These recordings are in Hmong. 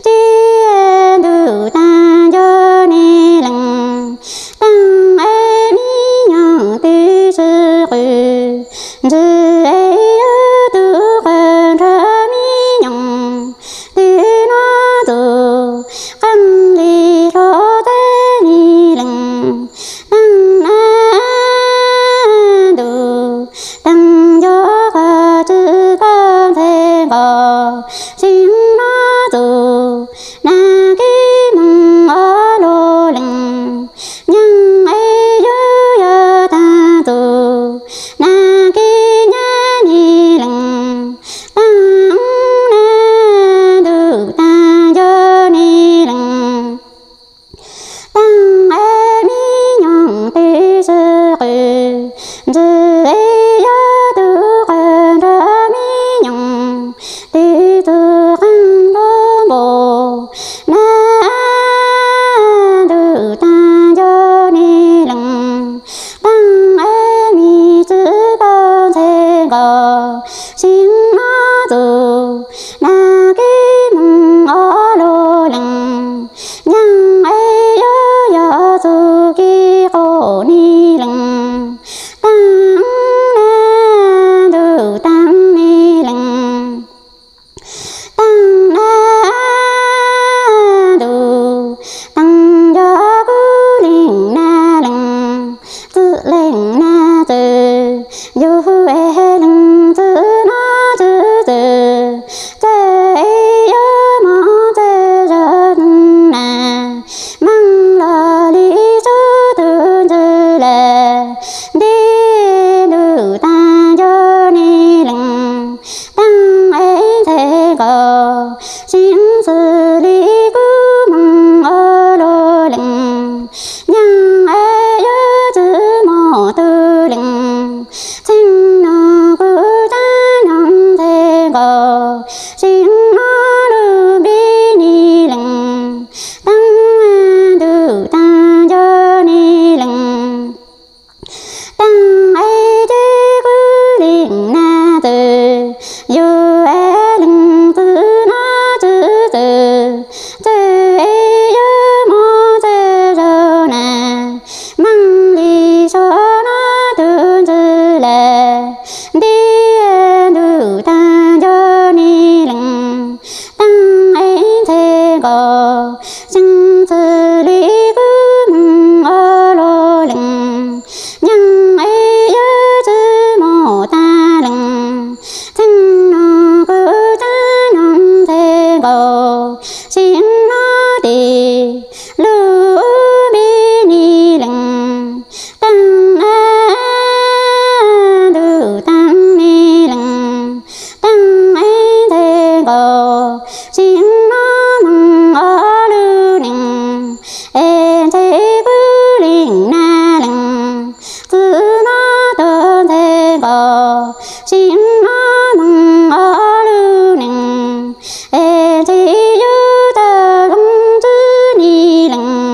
Tib ntuj tag nco ne lees, taab eb mi nyoog twb tsi qw. Ntxwg es yog tug qag nrog mi nyoog, twb noj txug qeej li hlo teb ne lees. Taab nab ntuj tag nco qag tsi paub ntxhais nkaus, tseem noj txug nag kib moog ob lug lees. Nyaag es yug yog tag txug nag kib nyab ne lees. Taab nab ntuj tag nco ne lees, taab eb mi nyoog twb tsi qw. Ntxwg es yog tug qag nrog mi nyoog, twb txug qeej nrug npaum. Nab ntuj tag nco ne lees, taab eb mi tsi paub ntxhais nkaus, tseem noj txug nag kib moog ob lug lees. Nyaag es yug yog txug kib qaum ne lees, taab nab ntuj tag ne lees. Taab nab ntuj tag nco kuv lees nab lees, txwm lees nab txwm, yug es lees txwm noj txwm txwm, txawm es yug moog txawm zog nag, meej lug li sub tug ntxwg lawm. Nti ntuj tag nco ne lees, taab eb ntxhais nkaus, tseem xws li kuv moog ob lug lees. Nyaag es yug tsi moog tug lees, tseem nug kuv taab nyoog ntxhais nkaus, tseem noj lug npe ne lees. Taab nab ntuj tag nco ne lees, taab eb ces kuv lees nab txwm, yug es lees txwm noj txwm txwm, txawm es yug moog txawm zog nag, meej li sub noj tug ntxwg lawm. Nti ntuj tag nco ne lees, taab eb ntxhais nkaus, tseem xws li kuv moog ob lug lees. Nyaag es yug tsi moog taag lees, tseem nug kuv taab nyoog ntxhais nkaus, tseem noj tes lug npe ne lees. Taab nab ntuj tag ne lees, taab eb ntxhais nkaus, tseem noj moog ob lug lees. Es ntxhais kuv lees nab lees, txwm noj tug ntxhais nkaus, tseem noj moog ob lug lees. Es ntxhais yug tag zoo tsi ne lees,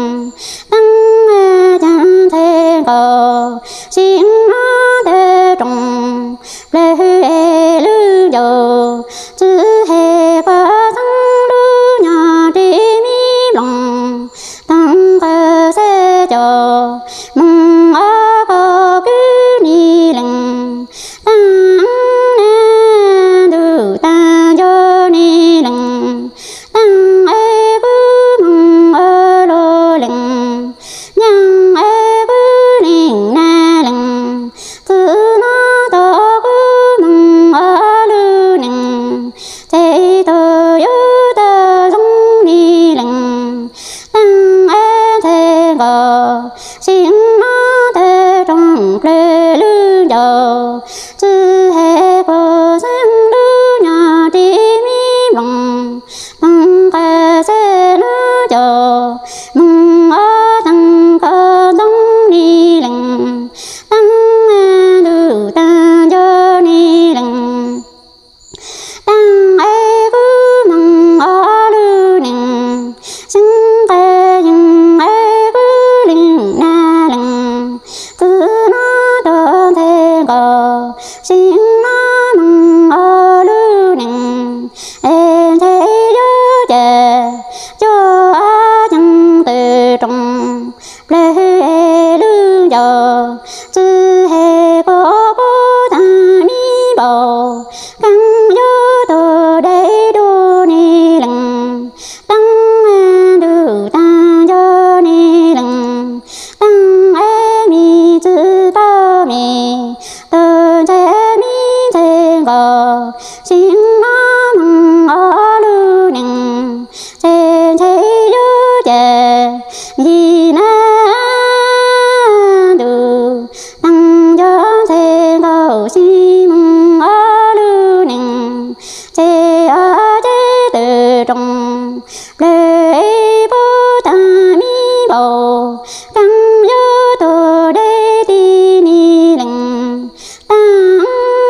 Nplej pub tag mi npaum, taag yuav tug dej tib nig lees taag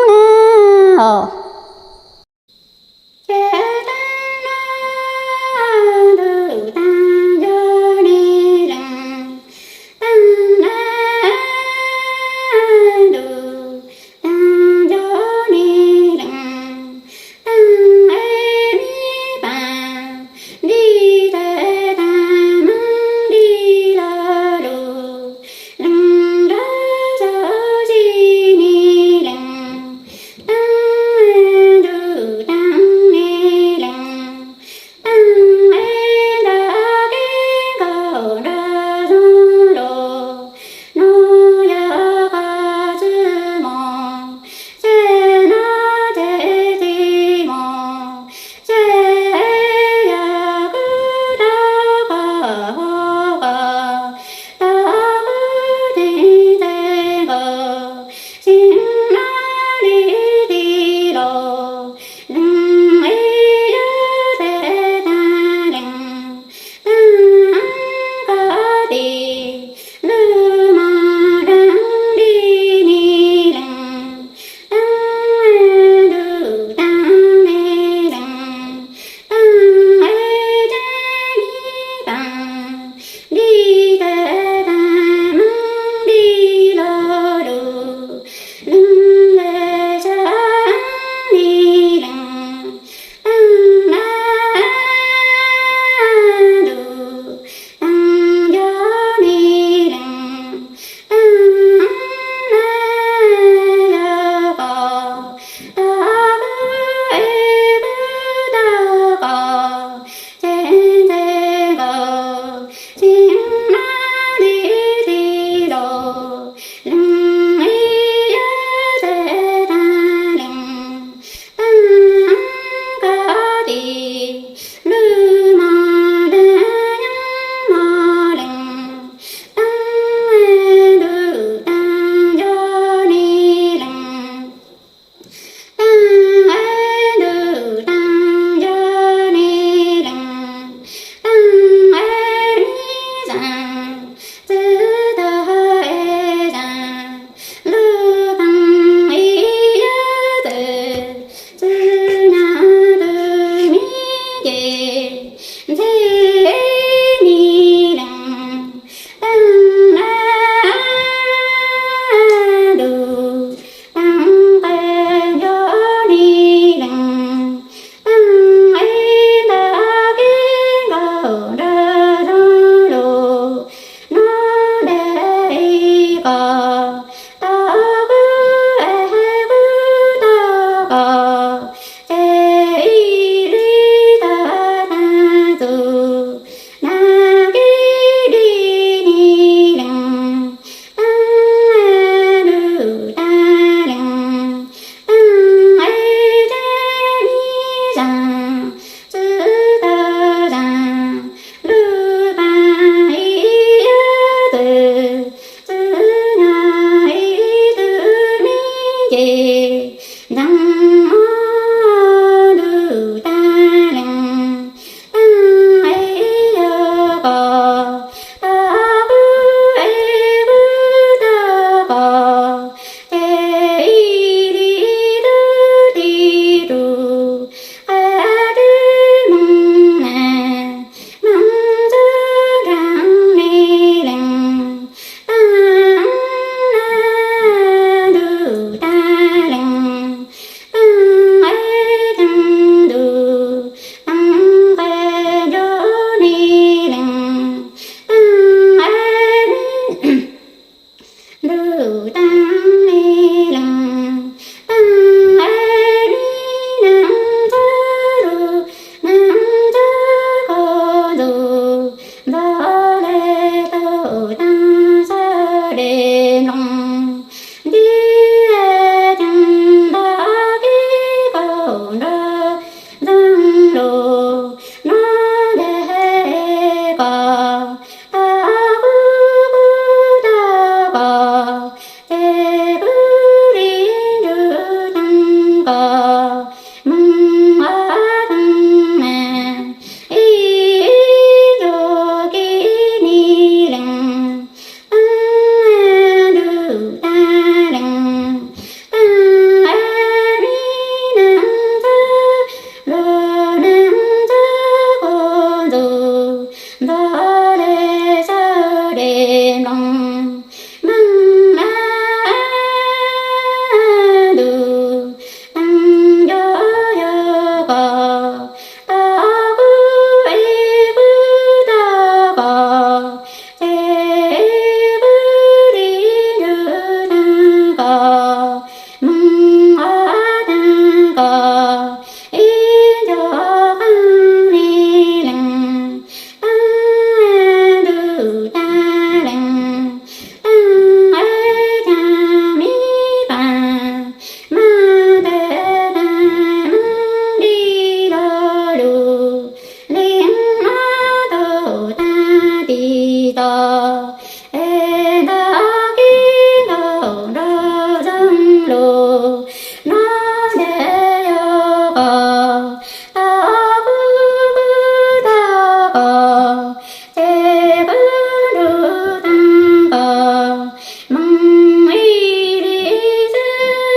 na os. Ces taag na, ntuj taag yuav nig lees taag na, ntuj taag yuav nig lees taag, es mi paag nti tawg taag, Hmoob nti tod, es ntag kib nkaus nrog zoo lus, no ntev yog qos, tau qub qub tau qos, ces qub nrug tau qos, moog ib li xwb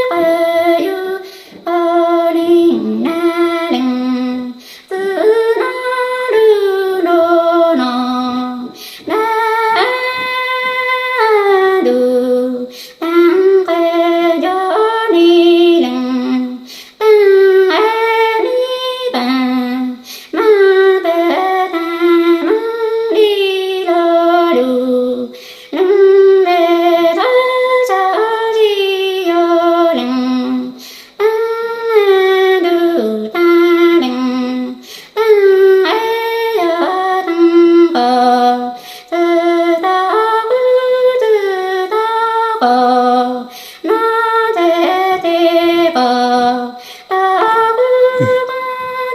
qhov yug qhov leej na leej, txwm no lug nrug no, na ntuj, taag qe nco ni leej, taag ni taag, maag tawg taag moog li lo lug, leej le thov txhob tsi yog leej, taag ntuj taag leej, taag es yog taag qos, txwm tau qub txwm tau qos, no txwm tau qos, tau qub qub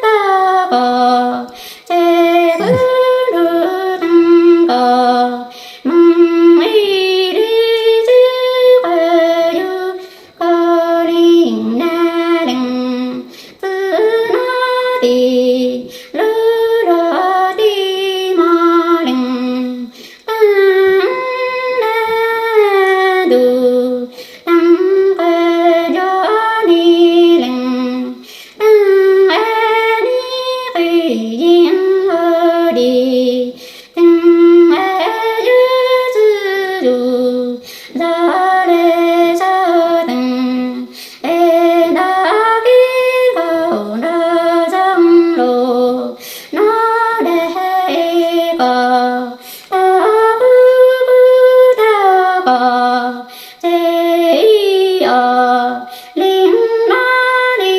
tau qos, ces qub nrug taag qos, moog ib li xwb qhov yug qhov leej na leej, txwm no tis lug luag tis mog leej, taag na ntuj, taag qe nco ni leej, taag es ni qis yeej ua di, taag es yug txwj lug, zog le zog taag, es ntag kib nkaus nrog zoo lus, no ntev qos, tau qub qub tau qos, ces ib os leej no li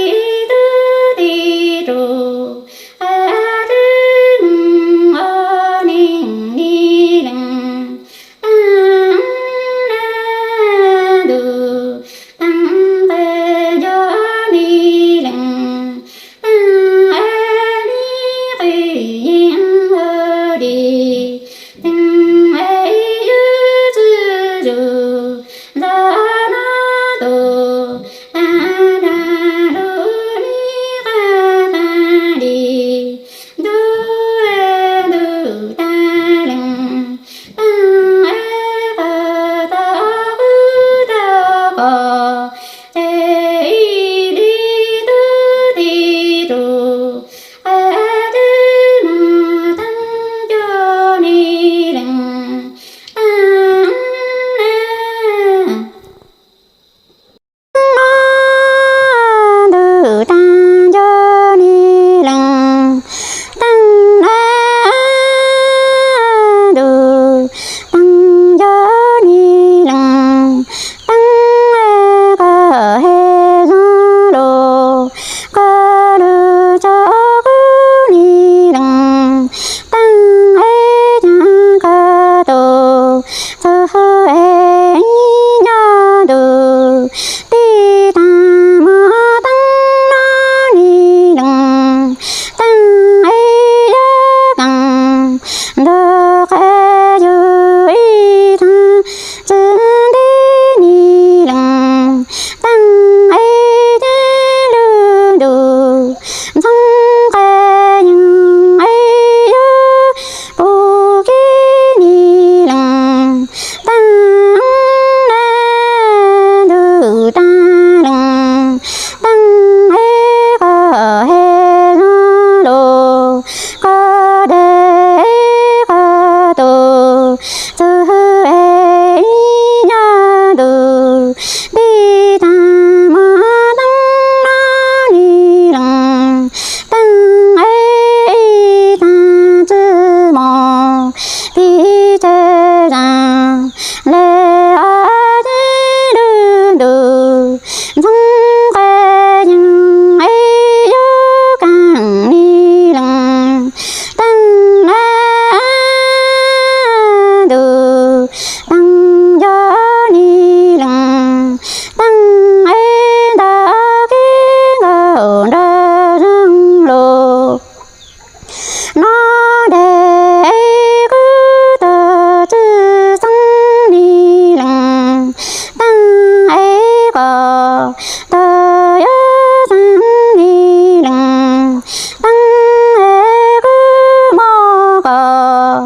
tub ti rug, qhov twg moog ua neeg ni leej, taag na ntuj, taag qe nco ni leej, taag es ni qis yeej ua di,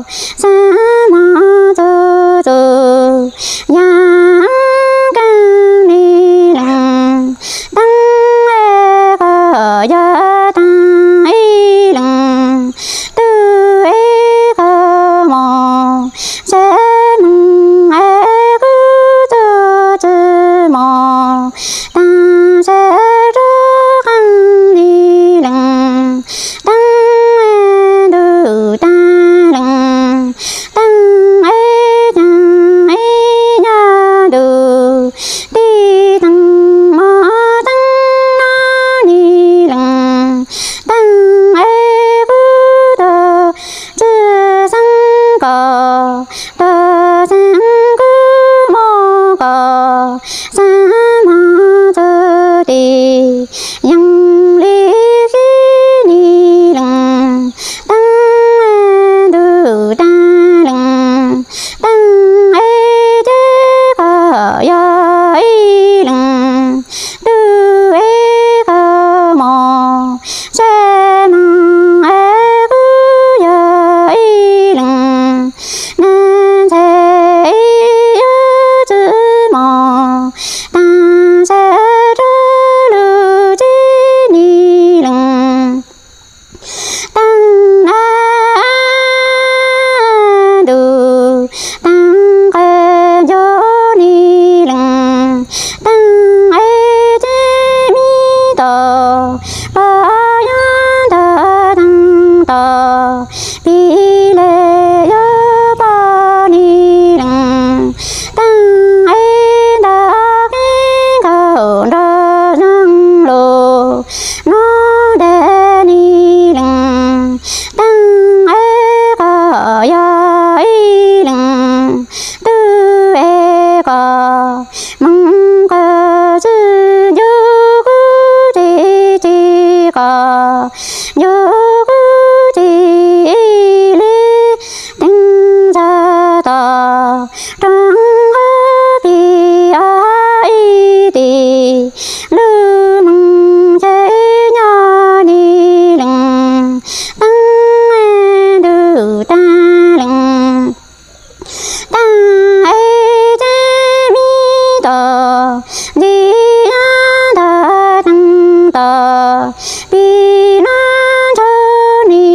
xab mos txuj txuj yam keeb ni lees, teeb es koj yog teeb ib leeg, twb es koj mos, xab mos es kuv txuj txwj mos, teeb xab rub qeej ni lees, teeb ntuj teeb lees, teeb es ceeb es nyab ntuj, tib teeb mos teeb no ni lees, teeb es kuv tuag txwj xeeb koj, tuag xeeb kuv mos koj, xab mos txuj tis yees li kib ni lees, teeb ntuj teeb lees, teeb es ces koj yog ib leeg, twb es koj mos, xab mos es kuv yog ib leeg, nees ntxhais ib yam txwj mos, teeb xab rub lug tib ni lees, teeb nab ntuj, teeb qe ncuv ni lees, teeb es ces me tos, poj yog ntag teeb tos, pib le yog poj ni lees, teeb es ntag keeb nkaum nrog zeeg lus, nov dab ni lees, teeb es koj yog ib leeg, twb es koj moog koj txwj ncu kuv txij txij koj, ncu kuv txij li teeb ntxhais tos, rov qab pib ib tim lub moog ces nyob ni lees, teeb ntuj teeb lees, teeb es ces me tos, ntxim yog ntag teeb tos, pib nov nrog ni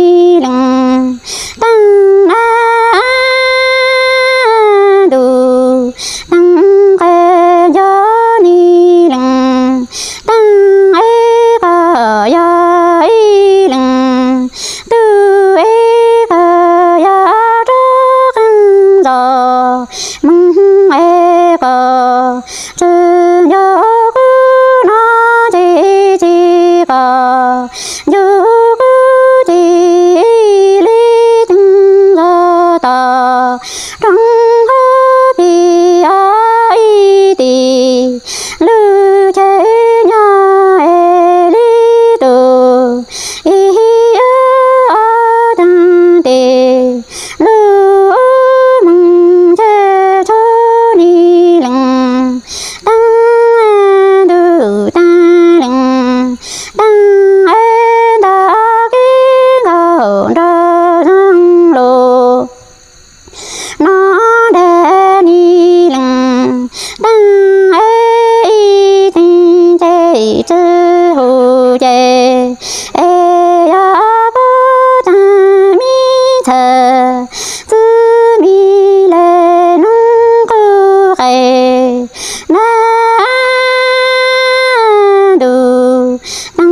lees, teeb nab ntuj, teeb qe ncuv ni lees, teeb es koj yog ib leeg, twb es koj yog rov qeej ntxhais, moog es koj txwj ncu kuv nov txij txij koj, ncu kuv txij li teeb ntxhais tos, rov qab pib ib tim lub ces nyob es li tus ib yam ob teev tes, lub moog ces txhua ni lees, teeb ntuj teeb lees, teeb es ntag keeb nkaum nrog zeeg lus, nov dab ni lees, teeb es ib teev ces txwj hu ces, es yog puv tag me ntxhais, txwj mi le noog qub qe, nab ntuj teeb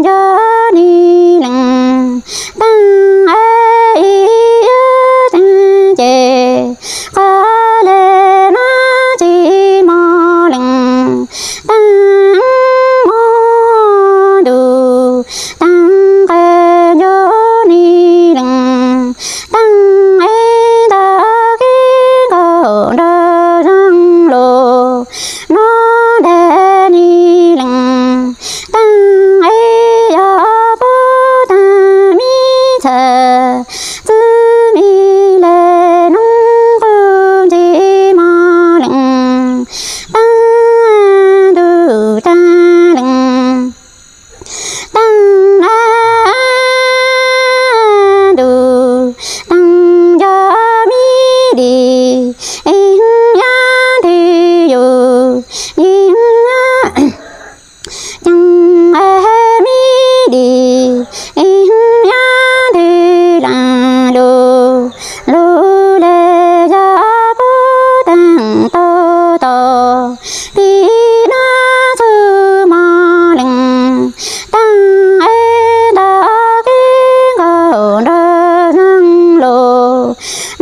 ncuv ni lees, teeb es ib yam teev ces, qhov le nov tsis mos lees, teeb mos ntuj, teeb qe ncuv ni lees, teeb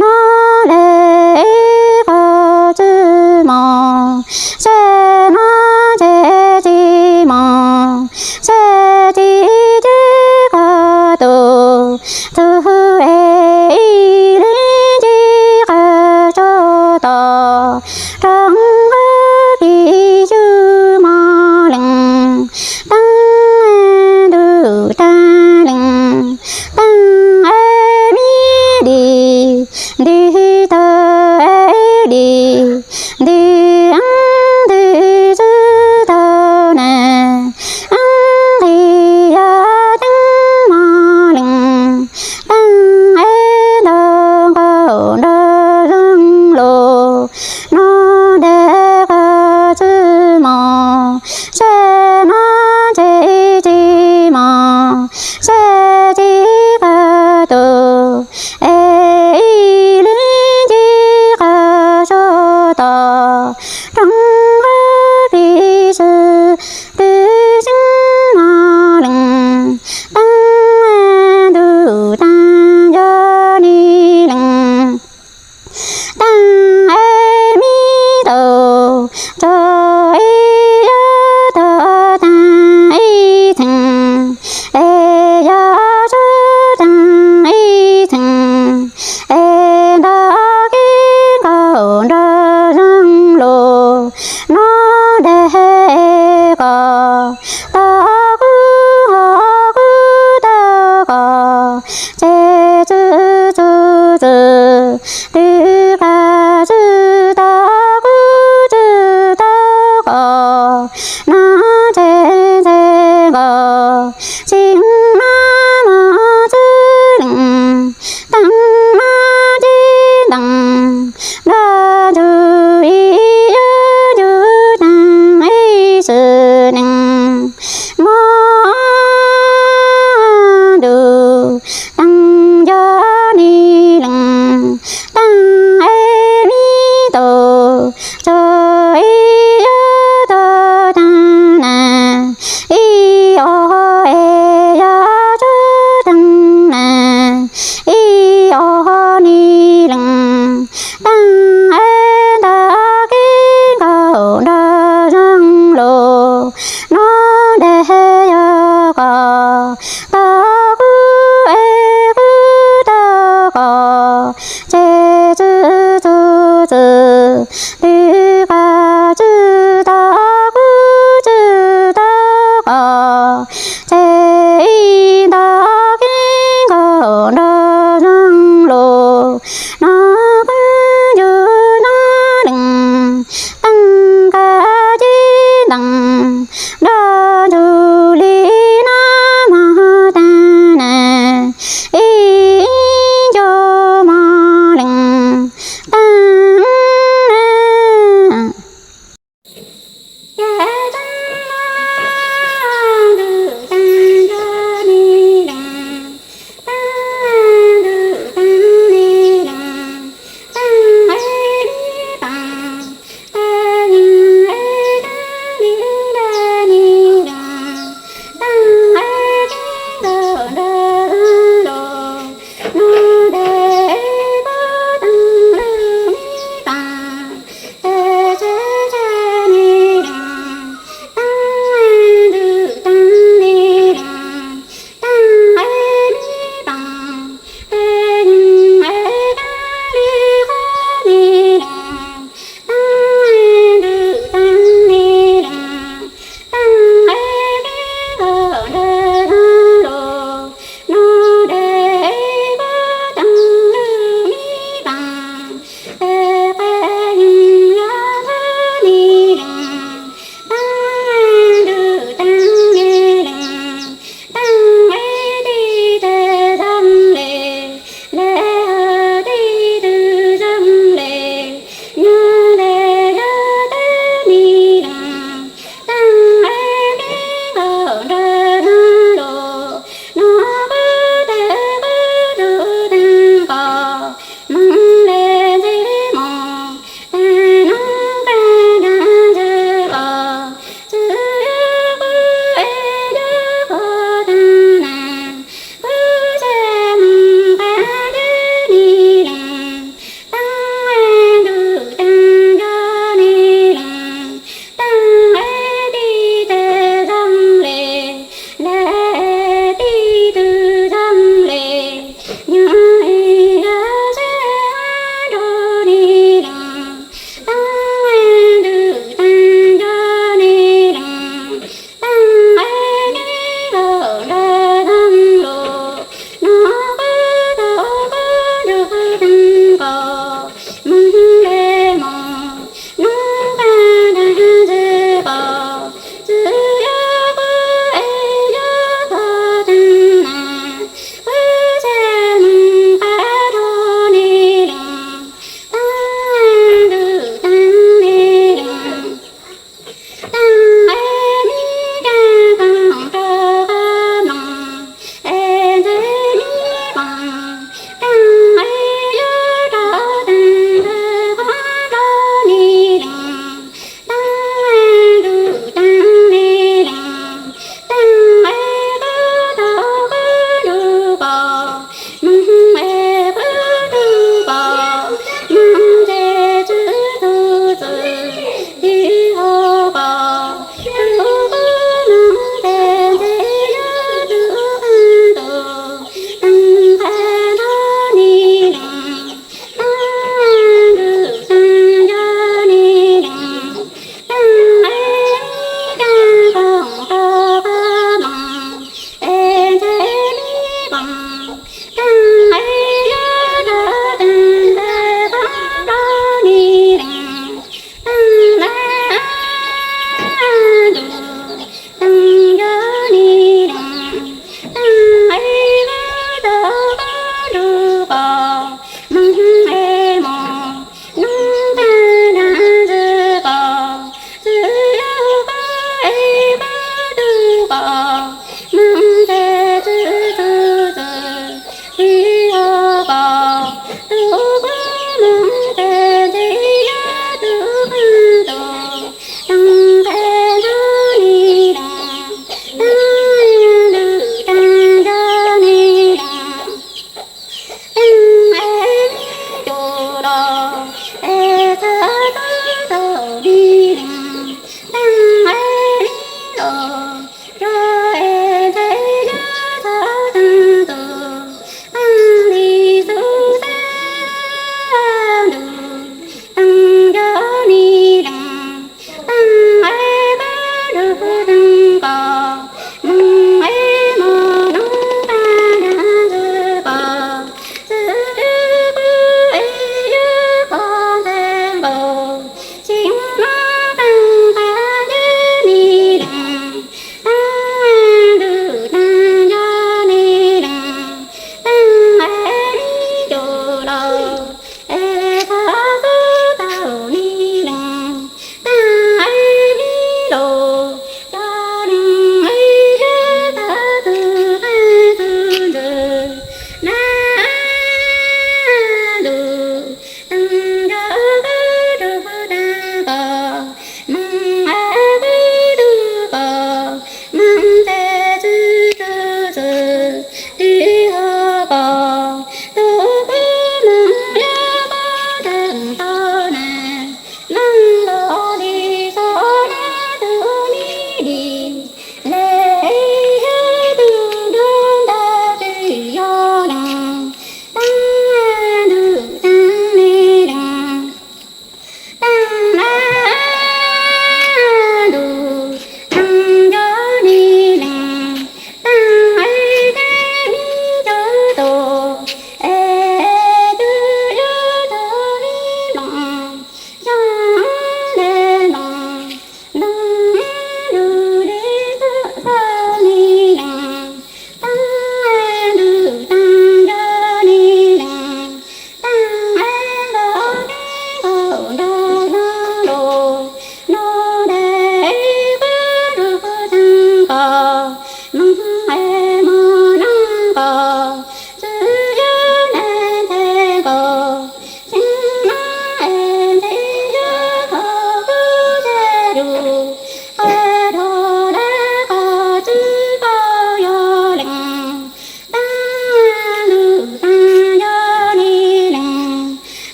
Nov deg ib qho txwj mos, seb nov ces txij mos, seb txij tib qho tus, txug es ib leeg tib qho tso tod, rau qab pib xwb mos leej, taag ntuj taag leej, taag es me di, nti tau es di, nti eeb nti txwj tau na, eeb nqis yog teeb mos leej, taag es ntau nqaus nrog zoo lus, nov deg qho txwj mos, seb nov ces txij mos, seb txij qho tus, es ib leeg tib qho tso tod, rau qab pib xwb twb xeeb mos leej, taag ntuj taag nco ni leej, taag es me tau tso ib yog tau taag ib txheej, es yog tso taag ib txheej, es ntau kev nkaum nrog zoo lus, nov deg koj tau kub ho kub tau koj, ces txwj txwj txwj twb koj txwj tau kub txwj tau koj, nov ces ntxhe nkaus txij nov mos txwj leej, taag nov tib ntees nrog ncuj ib yog ncuj taag ib xwm neej, mos ntuj taag nco ni leej, taag es me tau tso ib yog tau taag na, ib o es yog tso taag na, ib o ni leej, taag es ntau kev nkaum nrog zoo lus, nov deg yog koj tau kub es kub tau koj, ces txwj txwj txwj twb koj txwj tau kub txwj tau koj,